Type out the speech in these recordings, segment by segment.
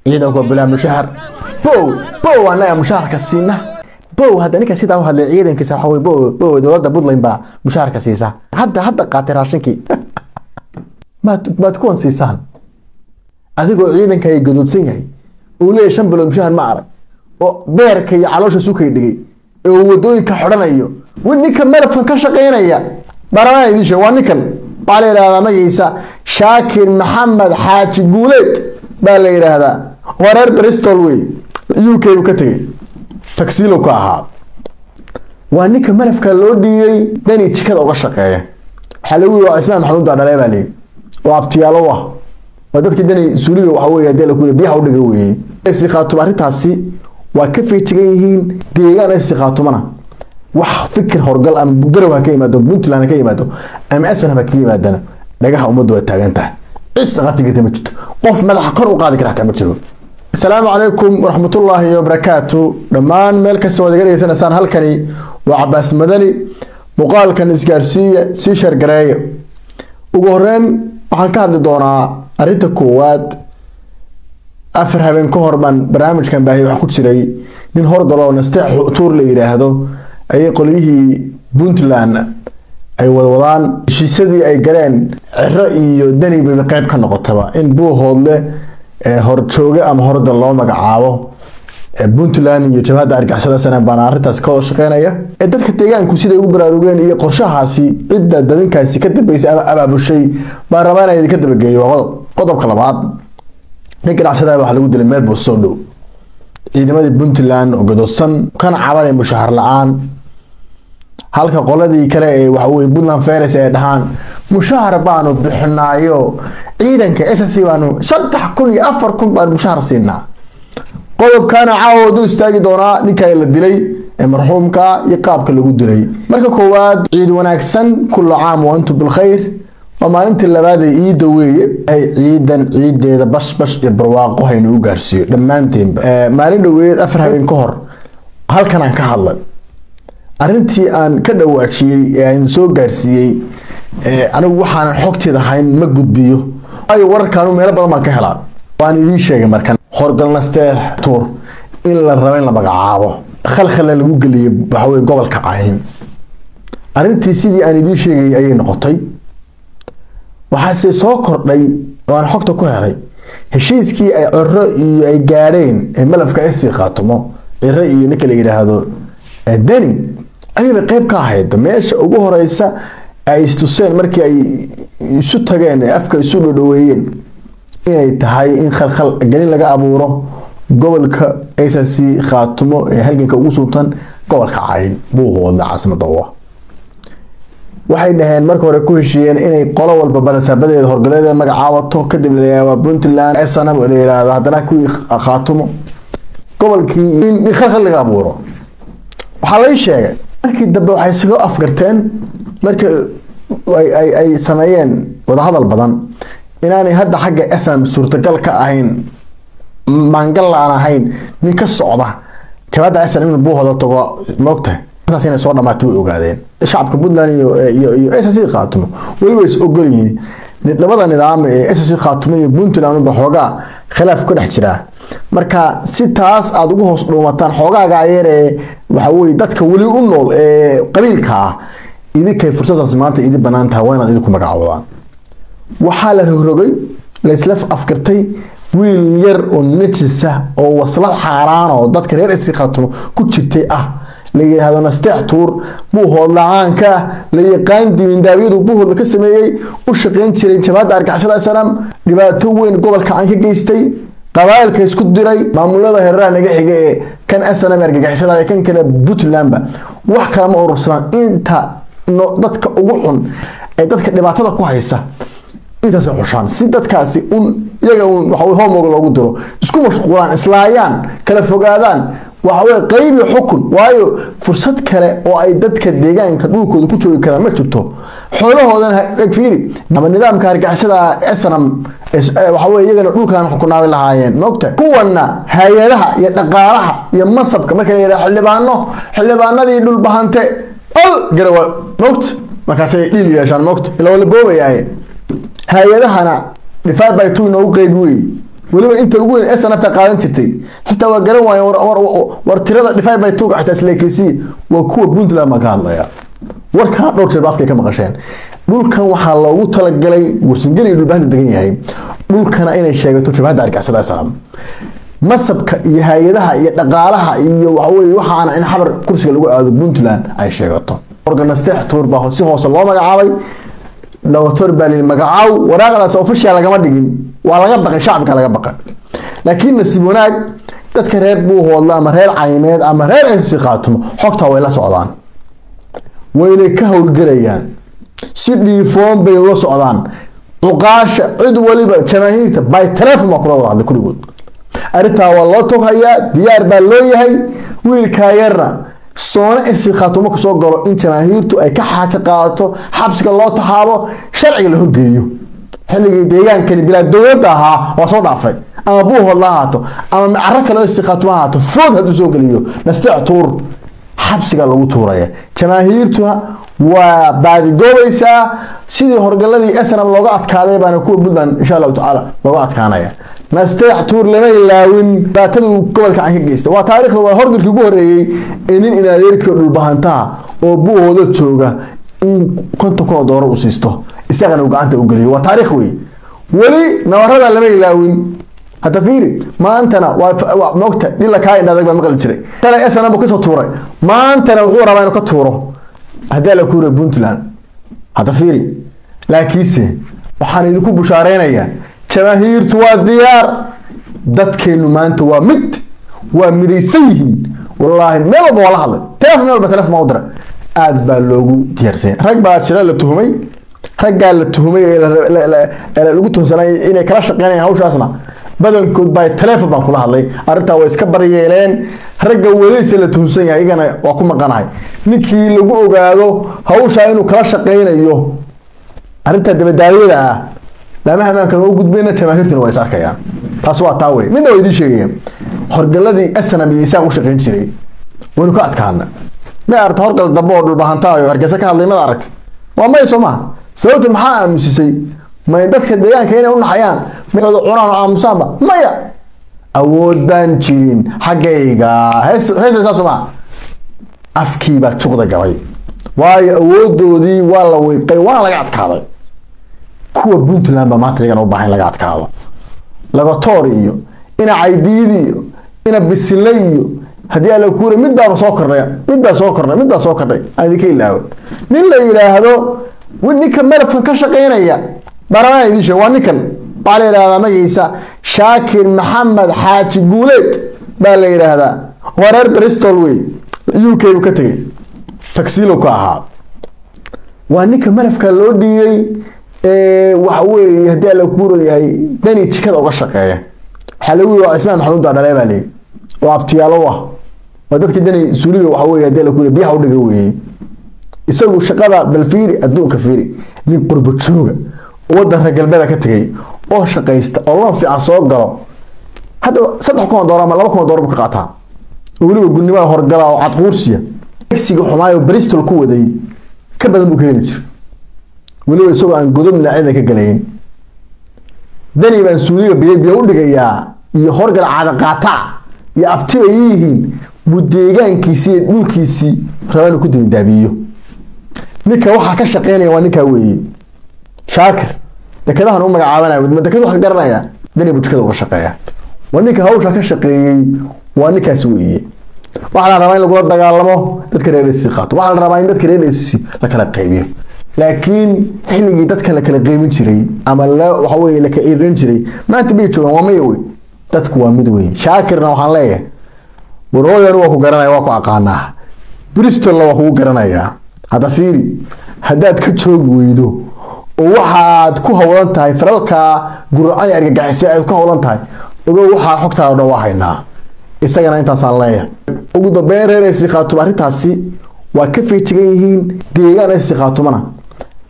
Ciidanku waa bilaa mushahar. Bow bow, annaga mushaharka siina. Bow, hadda ninka sidaa u hadlay ciidankiisa waxa wey, bow bow, dowladda Puntland baa mushaharka siisa. Hadda qaatay raashinkii, maad kuwan siisaan adigoo ciidanka ay gadoodsan yahay, uu leeyahay 5 bilood mushahar ma arag, oo beerka iyo caloosha sukay dhigay ee uu wadooyinka xidhanayo. Ninka melafkan ka shaqaynaya baarlamaan idiin sheeg, waa ninkan. Waxaa la yidhahdaa magaciisa Shaakir Maxamed Xaaji Guuleed baa la yidhaahdaa, waa reer Bristol wey, UK buu ka tegey, taksiilo ka ahaa. Waa ninka malafka loo dhiibay Dani jikada uga shaqeeya. Waxaa lagu yiri waa Cismaan Maxamuud baa dhalay baa layidhi, oo abtiyaalo ah, waa dadkii Dani suuliga waxa weeye hadii la ku yiri biyaha u dhigay weeye. Si Khaatumo arrintaasi waa ka feejigan yihiin. Deegaan si Khaatumana wax fikir horgal ama Garow ha ka yimaado, Puntland ha ka yimaado, ama SN ha ka yimaadana, dhagaha ummaddu waa taagan tahay. Cis dhaqaati karta ma jirto, qof madaxa kor u qaadi kara xataa ma jiro. Asalaamu calaykum waraxmatullaahi wabarakaatu dhammaan meel kasta waad iga dhegeysanaysaan. Halkani waa Cabaas Madani. Muuqaalkan isgaarsiiya, sii sheergareeya. Ugu horeyn waxaan ka hadli doonaa arrinta koowaad. 4 habeen ka hor baan barnaamijkan baahiyay. Waxaa ku jiray nin horgalo oo Nasteex Tuur la yidhaahdo ayay qolyihii Puntland ay wadwadaan. Heshiisyadii ay galeen Ciro iyo Deni bay qayb ka noqotaba in Buuhoodle horjooge ama horgal loo magacaabo. Puntland iyo jabhadda argixisada SNM baana arrintaas ka wada shaqeynaya. Dadka deegaanku siday ugu baraarugeen iyo qorshahaasi cidda dabinkaasi ka dambeysay ama abaabushay baan rabaa inaan idinka dabageeyo. Waa qodob. Qodobka labaad, nin ganacsadaha waxaa lagu dilay meel buu soo dhow. Ciidamadii Puntland oo gadoodsan kana cabanaya mushahar la-aan, halka qoladii kale ee waxa weye Puntland Ferris ay dhahaan mushahar baanu bixinaayo, ciidanka SSC baanu 3000 iyo 4000 baanu mushahar siinaa. Qodobkaana caawa dul istaagi doonaa, ninka la dilay ee marxuumka iyo qaabka lagu dilay. Marka koowaad, ciid wanaagsan, kullu caam wa antum bilkhayr. Waa maalintii labaad ee iidda weeye. Ay ciidan ciideeda bash bash iyo barwaaqo haynu u gaarsiiyo dhammaanteenba. Maalin dhoweed, 4 habeen ka hor, halkan aan ka hadlay arrintii aan ka dhawaajiyey ee aan soo gaarsiiyey. Anigu waxaanan xogteeda ahayn ma gudbiyo, waayo wararkaanu meelo badan baan ka helaa. Waan idiin sheegay markan horgal Nasteer Tuur in la rabo in la magacaabo, khalkhalna lagu geliyey waxa weye gobolka Cayn. Arrintii sidii aan idiin sheegayay ayay noqotay. Waxaase soo kordhay oo aan xogta ku helay heshiiskii ay Ciro iyo ay gaadheen ee malafka ay sii Khaatumo, Ciro iyo ninka la yidhaahdo Deni, ayayba qayb ka ahayd. Meesha ugu horeysa ay istuseen markii ay isu tageen ee afka isu dhodhoweeyeen inay tahay in khalkhal gelin laga abuuro gobolka SSC Khaatumo ee halganka ugu suntan, gobolka Cayn, Buuhoodle caasimada u ah. Waxay dhaheen marka hore ku heshiiyeen inay qolo walba barasaabadeeda horgaleeda magacaabato, kadib la yidhahdo Puntland SNM la yidhaahdo, haddana kuwii Khaatumo, gobolkii in khalkhal laga abuuro. Waxaa lay sheegay markii dambe waxay isaga afgarteen, markii ay sameeyeen wadahadal badan, inaanay hadda xagga SNM suurtagal ka ahayn, maangal aan ahayn nin ka socda jabhadda SNM inuu Buuhooda tago. Moogtahay taas inay soo dhamaatay way ogaadeen shacabka Puntland iyo SSC Khaatumo. Weliba is ogol yihiin labada nidaam ee SSC Khaatumo iyo Puntland unba xoogaa khilaaf ku dhex jiraa. Marka si taas aad ugu hoos dhuumataan xoogaaga yar ee waxa weye dadka weli u nool ee qabiilka ah, idinkay fursadaas maanta idin banaan tahay, waa inaad idinku magacoodaan. Waxaa la rogrogay, laysla afkartay wiil yar oo najisa oo waslad xaaraan oo dadka reer SSC Khaatumo ku jirtay ah, la yidhaahdo Nasteex Tuur, Buuhood la-aanka ah, la yaqaan dibindaabyadu Buuhoodla ka sameeyey, u shaqayn jiray jabhadda argixisada SNM, dhibaato weyn gobolka aan ka geystay, qabaayilka isku diray, maamulada heeraha naga xiga ee kan SNM argagixisada iyo kan kale Puntlandba wax kale ma urursadaan. Inta dadka ugu xun ee dadka dhibaatada ku haysa intaasay xushaan, si dadkaasi un iyaga un waxa weye homework loogu diro, isku mashquulaan, islaayaan, kala fogaadaan, waxa weye qaybi xukun. Waayo fursad kale oo ay dadka deegaanka dhulkooda ku joogi karaan ma jirto. Xoolahoodana fiiri, ama nidaamka argixisada SNM waxa weye iyagana dhulkan xukunaabay lahaayeen moogta. Kuwana hay-adaha iyo dhaqaalaha iyo masabka marka la yidhaha xildhibaano, xildhibaanadii dhulbahante ol garawa moogta, markaasay dhiil yeeshaan moogta, ilaa waa la boobayaaye. Hay-adahana divide by two inoogu qeybi wey. Weliba inta ugu weyn SNFta qaadan jirtay xitaa waa garan waayeen. War tirada divide by 2 xitaa isleekeysi. Waa kuwa Puntland baan ka hadlaya. Warkaan dhowr jeer ba afkay ka maqasheen. Dhulkan waxaa loogu talagalay Warsangeli iyo Dhulbahanta degan yahay, dhulkana inay sheegato jabhadda argixisada SNM, masabka iyo hay-adaha iyo dhaqaalaha iyo waxaweye waxaana in xabar kursiga lagu aado Puntland ay sheegato. Organasteex Tuur baa si hoose loo magacaabay. Doctor baa lii magacaaw, waraaqdaas official lagama dhigin, waa laga baqay, shacabka laga baqay. Laakiin nasiib wanaag dadka reer Buuhoodla ama reer Caymeed ama reer SSC Khaatumo xogtaa way la socdaan, waynay ka howlgelayaan, si dhiifoon bay ula socdaan. Cuqaasha, cid waliba, jamaahiirta by telefon baa kula wada hadlay kurigood. Arrintaa waa loo toghayaa, diyaar baa loo yahay. Wiilkaa yarna soona SSC Khaatumo kasoo galo in jamaahiirtu ay ka xaajo qaadato, xabsiga loo taxaabo, sharciga la horgeeyo. Xilligii deegaankani bilaa dowladda ahaa waa soo dhaafay. Ama Buuhood la ahaato ama caro kale oo SSC Khaatumo ahaato, food hadduu soo geliyo Nasteec Tuur xabsiga lagu tuuraya. Jamaahiirtuna waa baadigoobaysaa. Sidii horgaladii SNM looga adkaaday baana kuwa Puntland insha Allahu tacaala looga adkaanaya. Nasteex Tuur lama ilaawin dhibaatada uu gobolka can ka geysta. Waa taariikhda, waa horgalkii ugu horreeyey ee nin in adeerkii Dhulbahantaha oo Buuhooda jooga in 50,000 oo doolar u siisto, isagana uu gacanta u geliyo. Waa taariikh wey, weli nabarada lama ilaawin. Hadda fiiri, maantana waa moogta dhila kaa indha adag baa maqli jiray. Tana SNM buu kasoo tuuray, maantana wuxuu rabaa inuu ka tuuro haddii la kuura Puntland. Hadda fiiri, laakiinse waxaan idinku bushaareynayaa jamaahiirtu waa diyaar. Dadkeenu maanta waa mid, waa midaysan yihiin. Wallaahi meel walba waa la hadlay, telefon meel walba telefon baa u diray, aad baa loogu diyaarsanyay. Rag baa jira la tuhumay, raggaa la tuhumay ee lagu tuhunsanay inay kala shaqeynayaan hawshaasna badankood baa telefon baan kula hadlay, arrintaa way iska baryeeleen. Ragga welise la tuhunsan yahay iyagana waa ku maqanahay. Ninkii lagu ogaado hawshaa inuu kala shaqeynayo arrintaa dabadaayada ah, laamaha amaanka loo gudbayna, jamaahiirtuna waa is arkayaan. Taas waa taa wey. Midna waa idiin sheegaya, horgaladii SNM iyo Isaaq u shaqeyn jiray waynu ka adkaana. Ma aragta horgal dambe oo Dhulbahantaa oo Hargeysa ka hadlay? Mad aragta? Waa may, soo maha? Sababta maxaa aamusisay? May dadka deegaanka inay u naxayaan mixooda cunaan oo aamusaanba? Maya, awood baan jirin xaggayga. Hees hees saas maha, afkii baa juqda gabay, waayo awoodoodii waa la wiiqay, waana laga adkaaday. Kuwa Puntland baa maanta iyagana u baahan in laga adkaado. Lagatoor iyo ina Caydiid iyo ina Bisile iyo haddii Alla kuure mid baaba soo kordhay, mid baa soo kordhay, mid baa soo kordhay. Aan idinka ilaawo nin la yidhaahdo ninka malafkan ka shaqeynaya baarlamaan idiin sheeg. Waa ninkan, waxaa la yidhahdaa magaciisa Shaakir Maxamed Xaaji Guuleed baa la yidhaahdaa. Waa reer Bristol wey, UK buu ka tegey, taksiilo ka ahaa. Waa ninka malafka loo dhiibay ee waxa weeye haddii Alla kuuran yahay Dani jikada uga shaqeeya. Waxaa lagu yiri waa Cismaan Maxamuud baa dhalay baa layidhi, oo abtiyaalo ah, waa dadkii Dani suuliga waxa weeye haddii Alla kuuran biyaha u dhiga weeye isagu shaqada. Bal fiiri adduunka, fiiri nin qurbo jooga oo waddan reer galbeeda ka tegay oo shaqaysta oo loon fiican soo galo. Hadda 3,000 oo doolar ama 2,000 oo doolar buu ka qaataa, oo weliba gudnimada horgala oo cadquursiya. Taxiga xumaayo Bristol ku waday ka badan buu ka heli jiro, weliba isagoo aan godobna ciidan ka galayn. Dani baan suuliga biyo biyo u dhigayaa iyo horgal caada qaataa iyo abti bay yihiin buu deegaankiisii iyo dhulkiisii rabaa inuu ku dibindaabiyo. Ninka waxaa ka shaqeynaya waa ninkaa weeye, Shaakir. Dekadahan u magacaabanaya ma dekadu wax ka garanaya? Dani buu jikada uga shaqeeya. Waa ninka hawsha ka shaqeeyey, waa ninkaas weeye. Waxaa la rabaa in lagula dagaalamo dadka reer SSC qaato, waxaa la rabaa in dadka reer SSC la kala qaybiyo. Laakiin xilligii dadka la kala qaybin jiray ama la waxa weeye la kala irin jiray maanta bay joogaan? Waa maya wey, dadku waa mid wey. Shaakirna waxaan leeyahay, warhooyan waa ku garanaya, waa ku aqaanaa, Bristolna waa kugu garanayaa. Hadda fiiri, haddaad ka joogi weydo oo waxaad ku hawlan tahay falalka guracan ee argagixisay ay ku hawlan tahay, ogow waxaa xogtaada dhan waa haynaa. Isagana intaasaan leeyahay. Ugu dambeyn reer SSC Khaatumo arrintaasi waa ka feejigan yihiin. Deegaan SSC Khaatumana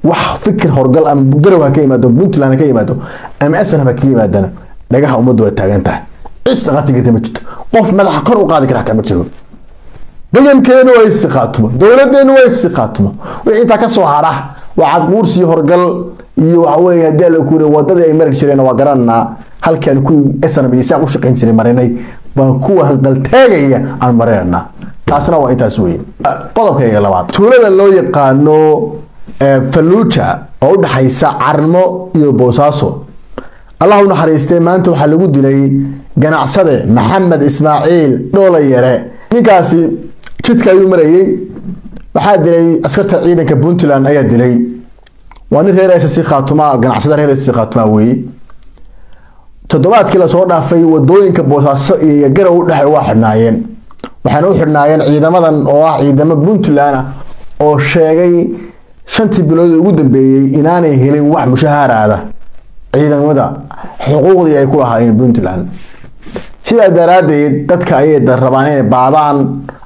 wax fikir horgal ama Garow ha ka yimaado, Puntland ha ka yimaado ama SNM ha ka yimaadana, dhagaha ummaddu way taagan tahay. Cis dhaqaati karta ma jirto, qof madaxa kor u qaadi kara xataa ma jiro. Degankeenu waa SSC Khaatumo, dowladeenu waa SSC Khaatumo. Wixii intaa ka soo hadha waa cadquursi horgal. Iyo waxa weeye haddii la kuure wadadii ay mari jireen waa garanaa, halkaan kuwii SNM iyo saaq u shaqayn jiray marinay baan kuwa hanqaltaagaya aan marinayna. Taasna waa intaas weeye. Qodobkayga labaad, tuulada loo yaqaano Falluuja oo u dhaxaysa Carmo iyo Boosaaso, Allah u naxariistay, maanta waxaa lagu dilay ganacsade Maxamed Ismaaciil Dhoolayare. Ninkaasi jidka ayuu marayay, waxaa dilay askarta ciidanka Puntland ayaa dilay. Waa nin reer SSC Khaatuma, ganacsada reer SSC Khaatuma weeye. Toddobaadkii lasoo dhaafay wadooyinka Boosaaso iyo Garow u dhexe waa xidhnaayeen, waxaana u xidhnaayeen ciidamadan oo ah ciidamo Puntland ah oo sheegay 5tii bilood ugu dambeeyey inaanay helin wax mushahaaraada ciidamada, xuquuqdii ay ku lahaayeen Puntland. Sidaa daraaddeed dadka ayay rabaan inay baadaan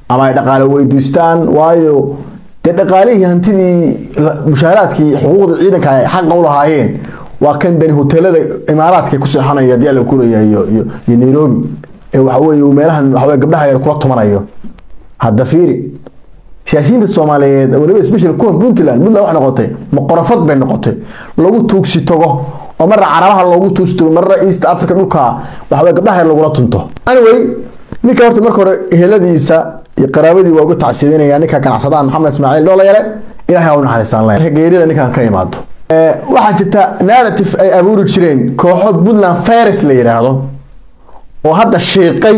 ama ay dhaqaale weydiistaan, waayo dee dhaqaalihii, hantidii, mushaaharaadkii, xuquuqdii ciidanka ay xaqa u lahaayeen waa kan dani hoteelada Imaaraadka ku seexanaya haddii la kuraya iyo iyo iyo Nairobi ee waxa weeye uu meelahan waxa weeye gabdhaha yar kula tumanayo. Hadda fiiri siyaasiyiinta Soomaaliyeed, waliba special kuwa Puntland. Puntland wax noqotay maqorafad bay noqotay lagu tuugsi tago, oo marna Carabaha loogu tuugsi tago, marna East Africa dhulka waxa weeye gabdhaha yar lagula tunto. Anyway, ninka horta marka hore eheladiisa iyo qaraabadii waa uga tacsiidinaya ninka ganacsadaha Maxamed Ismaaciil Dhoolayare, Ilaahay ha u naxariistaan. Leh geerida ninkan ka imaado, waxaa jirta narrative ay abuuri jireen kooxo Puntland Virus la yiraahdo oo hadda shiiqay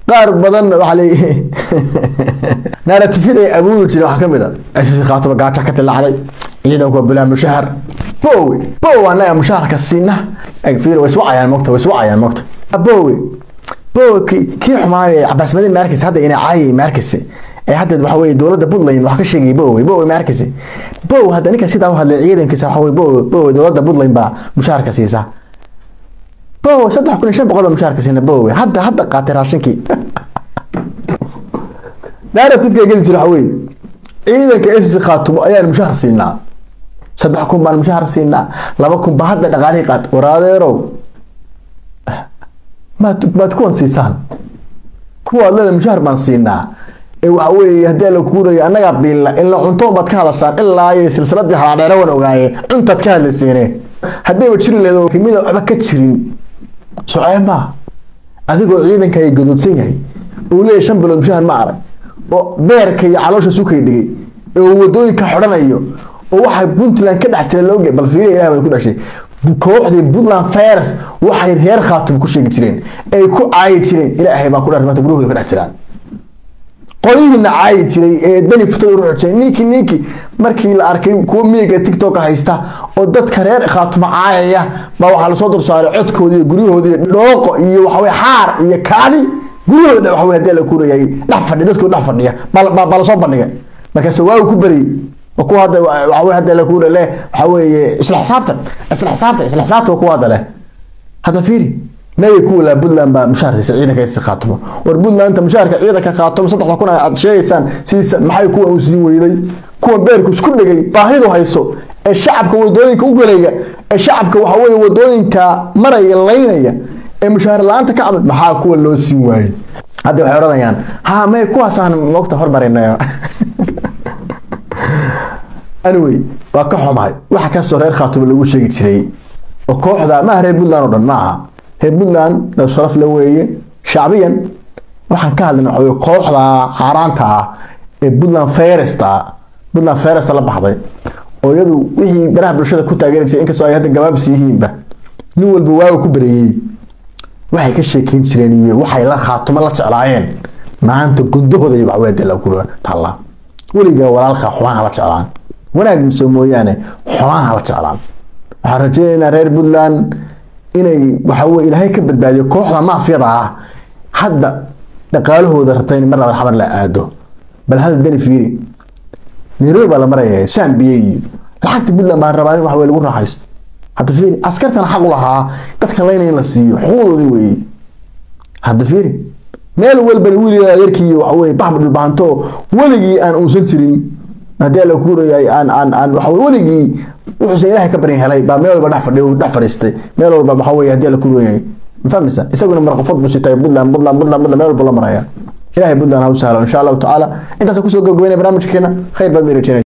qaar badan. Waxaa leeyahay narrative ay abuuri jireen waxaa kamid ah SSC Khaatuma gaajo ka tilaacday, ciidanku waa bilaa mushahar. Bowe bowe annaga mushaharka siina. Ag fiir, way iswacayaan mogta, way iswacayaan mogta. Bowe bowe kii xumaayay Cabaas Madin ma arkaysa hadda inay caayay, ma arkaysa ee hadda waxa weeye dowladda Puntland wax ka sheegay. Bowe bowe ma arkaysa bowe hadda ninka sidaa u hadlay ciidankiisa waxa weeye bowe bowe dowladda Puntland baa mushaharka siisa. Bowe 3500 baa mushaharka siina. Bowe hadda qaatay raashinkii. Narrative-ka geli jira waxa weeye ciidanka SSC Khaatumo ayaan mushahar siinaa, 3000 baan mushahar siinaa, 2000 baa hadda dhaqaalihii qaat. Waraadeerow, maad kuwan siisaan kuwa aad leedahay mushahar baan siinaa ee waxa weeye haddii la kuurayo annagaa biilla in la cunto baad ka hadashaan ilaa iyo silsiladii halaadheere wan ogaaye cuntaad ka hadlaysiine. Haddayba jiri leedo kimida waxba ka jirin socee maa adigoo ciidanka ay gaduudsan yahay uu leeyahay 5 bilood mushahar ma arag, oo beerka iyo caloosha sukay dhigay ee uu wadooyinka xidhanayo oo waxa Puntland ka dhex jira la ogyahay. Bal fiiriya, Ilaah bay ku dhashay, kooxdii Puntland Virus waxay reer Khaatum ku sheegi jireen ay ku caayi jireen, Ilaahay baa ku dhaartay maanta guryahooda ka dhex jiraan. Qolyihiina caayi jiray ee dani futada u ruxi jiray, ninkii markii la arkay kuwa miyiga TikTok haysta oo dadka reer Khaatumo caayaya baa waxaa lasoo dul saaray codkoodii iyo guryahoodii iyo dhooqo iyo waxa weye xaar iyo kaadi guryahooda waxa weye haddii la kuurayay dhex fadhiya, dadkooda dhex fadhiya baa lasoo bandhigay. Markaas waagu ku bariyey waa kuwa hadda waxa weye hadda la kuura leh waxa weeye isla xisaabtan, isla xisaabtan, isla xisaabtan waa kuwa hadda leh. Hadda fiiri nabay kuwa laa Puntland baa mushaar siisa ciidanka SSC Khaatumo. War Puntland mushaharka ciidanka Khaatumo 3000 aad sheegaysaan siisa, maxay kuwa u siin weyday? Kuwa beerku isku dhigay, baahidu hayso ee shacabka wadooyinka u galaya ee shacabka waxa weeye wadooyinka maraya laynaya ee mushaar la'aanta ka cabay, maxaa kuwa loo siin waayey? Hadda waxay odhanayaan ha may kuwaasaan moogta hormarinaya. Anyway, waa ka xumahay waxa kasoo reer Khaatumo lagu sheegi jiray oo kooxda maaha reer Puntland oo dhan maaha. Reer Puntland dad sharaf la weeye shacbiyan. Waxaan ka hadlayna waxa weeye kooxda xaaraanta ah ee Puntland Firesta, Puntland Firesta la baxday oo iyadu wixii baraha bulshada ku taageeri jiray, inkastoo ay hadda gabaabsi yihiinba, nin walba waagu ku bareeyey waxay ka sheekeyn jireen iyo waxay la Khaatumo la jeclaayeen maanta gundahooda iyo waxweede la kula taallaa. Weligaa walaalka xumaha la jeclaan, wanaag mise mooyaane xumaha la jeclaan. Waxaan rajaynaynaa reer Puntland inay waxa weye Ilaahay ka badbaadiyo kooxda maafiyada ah hadda dhaqaalahooda rabta in mar labaad Xamar la aado. Bal hadda dani fiiri, Nairobi baa la maraya, Sambiya iyo lacagta Puntland baan rabaa in wax wey lagu raaxaysto. Hadda fiiri, askartana xaq u lahaa dadka laynaya in la siiyo xuquuqdoodii weeye. Hadda fiiri, meel walbana wiil yarkii waxa weye baxma dhulbahanto weligii aan uusan jirin haddii alla kuurayay aan waxa weye weligii wuxuusan Ilaahay ka barin helay baa meel walba dhex fadhiyo, dhex fadhiistay meel walba waxa weye haddii alla kuurayay. Ma fahmaysaa? Isaguna marqafad buu sitay. Puntland, Puntland, Puntland, Puntland meel walba la maraya. Ilaahay Puntland ha u sahlo insha Allahu tacaala. Intaas kusoo gabagabeynaya barnaamijkeena, khayr baad bay rajeynaya.